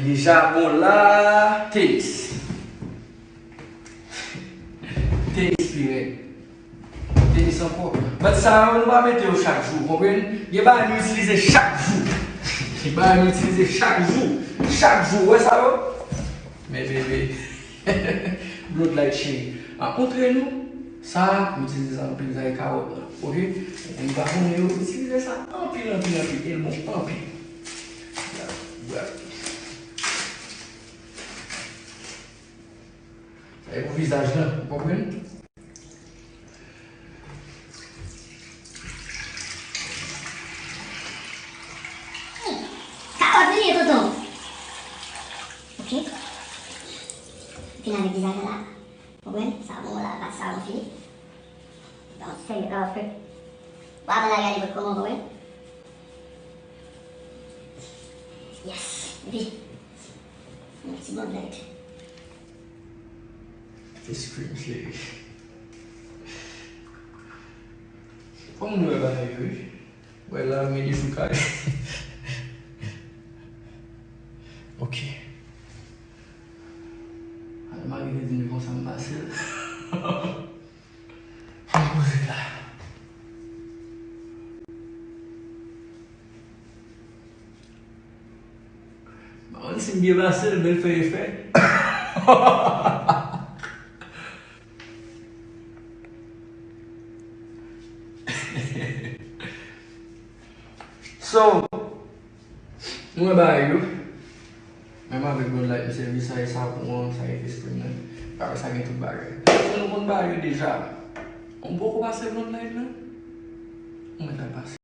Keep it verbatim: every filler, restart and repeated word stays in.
Deja bon la, tenis. Tenis pi rèd. Tenis ankò. But sa yo, nou pa mete yo chak jou, konprann? Gen bagay nou itilize chak jou. Gen bagay nou itilize chak jou. Chak jou, wè sa yo? Men bebe. Bloodlight cheri. A, antre nou. Sa, m itilize sa anpil, sa e kawòt la. Oke? Nou pa konnen yo itilize sa anpil, anpil, anpil. E l bon anpil. Bravo. Sa e pou vizaj lan, ou konprann? Kawòt li ye, tonton. Oke. Fin avèk vizaj la. Konprann? Sa bon la, pati sa bon fini. Donk, serye, kawòt frè. Ou pa aprann al gade vant kòman, konprann? Yes, vi. Yon ti bon light. Ice cream, cheri. Fò moun wè bagay yo, wi. Wè la, men li sou kay. Ok. Al mari te di m konsa m pase l. Ann koze la. M pa konn si m byen pase l, men l fè efè. So, nou wè bagay yo. Menm avèk Bud Light, m sèvi sa e savon an, sa e ice cream nan. Bagay sa gen tout bagay. Èske nou konn bagay yo deja? Ou poko pase Bud Light nan? Ou mèt al pase.